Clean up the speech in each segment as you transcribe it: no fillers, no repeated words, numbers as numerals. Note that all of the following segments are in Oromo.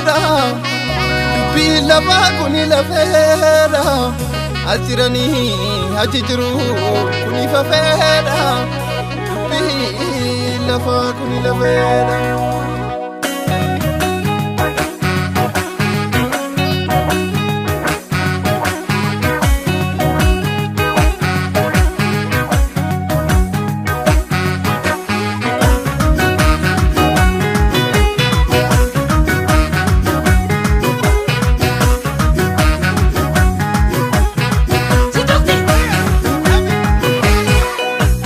Lafeedha dubbii lafaa kuni lafeedha as jiranii achi jiru kuni fafeedha dubbii lafaa kuni lafeedha.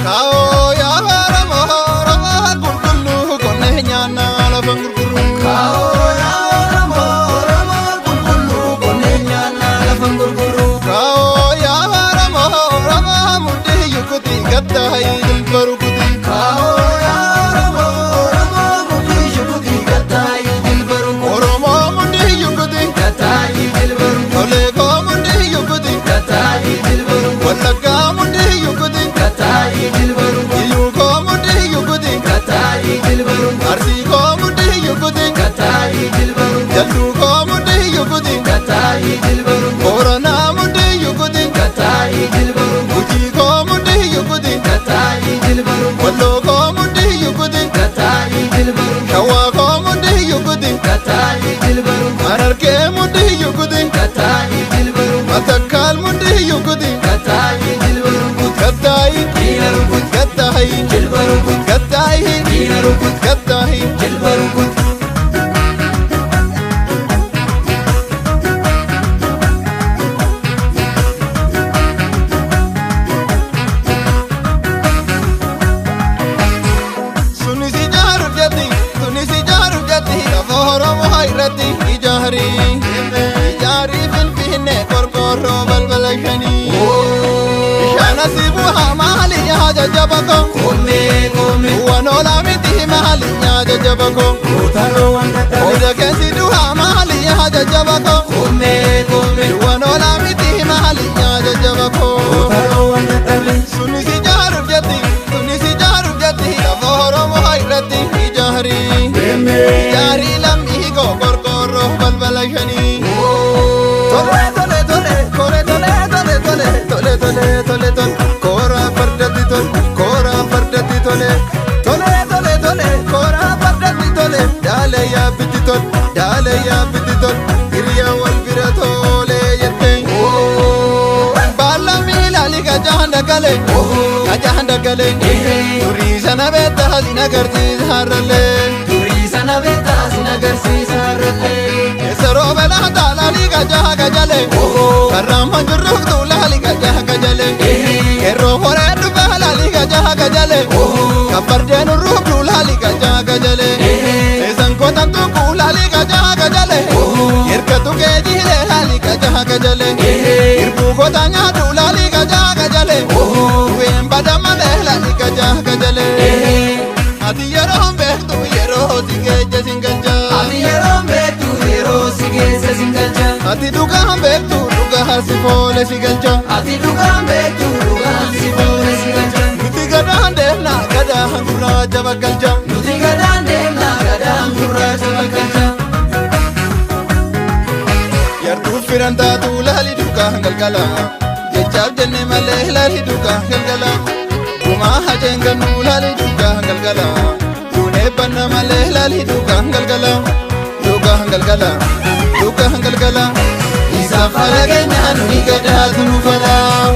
Kaoo yaa Oromoo Oromoo qulqulluu qonnee nyaannaa lafa gurgurru. Kaoo yaa Oromoo Oromoo qulqulluu qonnee nyaannaa lafa gurgurru. Kaoo yaa Oromoo Oromoo mudhii yukuti gattaayii jilba rukuti. Kaoo yaa Oromoo Oromoo mudhii shukutii gattaayii jilba rukuti. Oromoo mudhii yukuti Gattaayii jilba rukuti. tolee koo mudhii yukuti Gattaayii jilba rukuti. wallaggaa mudhii yukuti Gattaayii jilba rukuti. iyyuu koo mudhii yukuti Gattaayii jilba rukuti. arsii koo mudhii yukuti Gattaayii jilba rukuti. jalduu koo mudhii yukuti Gattaayii jilba rukuti. booranaa mudhii yukuti Gattaayii jilba rukuti. gujii koo mudhii yukuti Gattaayii jilba rukuti. walloo koo mudhii yukuti Gattaayii jilba rukuti. shawaa koo mudhii yukuti Gattaayii jilba rukuti. harargee mudhii yukuti Gattaayii jilba rukuti. matakkaal mudhii yukuti Gattaayii jilba rukuti. gattaayii Diina rukuti. gattaayii Jilba rukuti. gattaayii Diina rukuti. gattaayii. Jilba rukuti. Sunis ijaaruuf jetti, sunis ijaaruuf jetti, lafa Oromoo irratti ijaari. Ijaari Finfinnee qorqoorroo balbala shanii. Bishaan asii bu'aa maali yaa jajjaba koo? Koomee koomee. Waan oolaa miti maali yaa jajjaba koo? Kutaloo waan dadhabe. Oda keessi du'aa maali yaa jajjaba koo? Koomee koomee. Waan oolaa miti maali yaa jajjaba koo? Kutaloo waan dadhabe. Sunis ijaaruuf jetti, sunis ijaaruuf jetti, lafa Oromoo irratti ijaari. Ijaari lammii koo qorqoorroo balbala shanii. Tole tole tole kore tole tole tole tole tole tole tole koora fardatti tole koora fardatti tole tole tole tole koora fardatti tole daale yaabbitti tole daale yaabbitti tole hiriyaa wal bira tole jette. Baala miilaali gajaan dagale gajaan dagale durii sana beektaa si agarsiisa har'allee. Durii sana beektaa sin agarsiisa har'allee. Yeroo belaa taalaalii gajaa gajale karraan manjurruuf tuulaalii gajaa gajale yeroo horee dhufaalaalii gajaa gajale kan fardeen urruuf tuulaalii gajaa gajale eessan kootan tukuulaalii gajaa gajale hirkatu keejiilee laalii gajaa gajale hirbuu kootaa nyaatuulaalii gajaa gajale du'een badamalee laalii gajaa gajale ati yeroo beektu yeroo si keessa sin galcha. Ati yeroo beektu yeroo si keessa sin galcha. Ati dhugaan beektu dhugaa si foole si galcha. Ati dhugaan beektu dhugaan si foole si galcha. Nuti gadaan deemna gadaan gurraacha bakkalcha. Nuti gadaan deemna gadaan gurraacha bakkalcha. Yartuu firan taatu laali duukaa galgala. Jechaaf jenne malee laali duukaa galgala. Gumaa hajeen gannu laali duukaa galgala. Duunee banna malee laali duukaa galgala. Duukaa galgala. Duukaa galgala. Isaaf haala keenyaa nuni gadaatu nu falaa.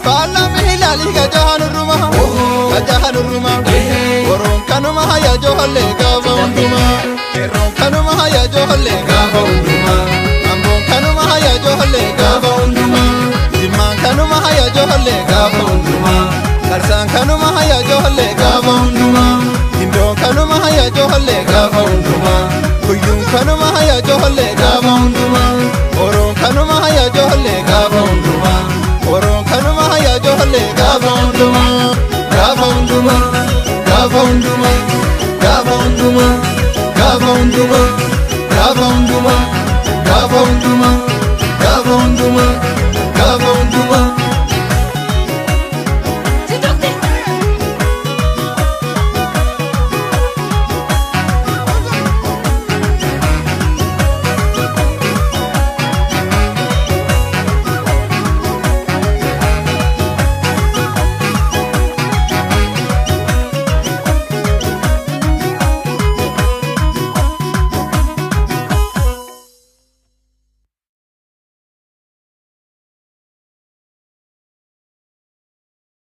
Baala miilaalii gajaan urruma gajaan urruma Oroon kanuma yaa ijoollee gaafa hundumaa Qeerroon kanuma yaa ijoollee gaafa hundumaa Amboon kanuma yaa ijoollee gaafa hundumaa Jimmaan kanuma yaa ijoollee gaafa hundumaa Qarsaan kanuma yaa ijoollee gaafa hundumaa Gindoon kanuma yaa ijoollee gaafa hundumaa Guyyuun kanuma yaa ijoollee gaafa hundumaa Oroon kanuma yaa ijoollee gaafa hundumaa Oroon malee gaafa hundumaa, gaafa hundumaa, gaafa hundumaa, gaafa hundumaa, gaafa hundumaa.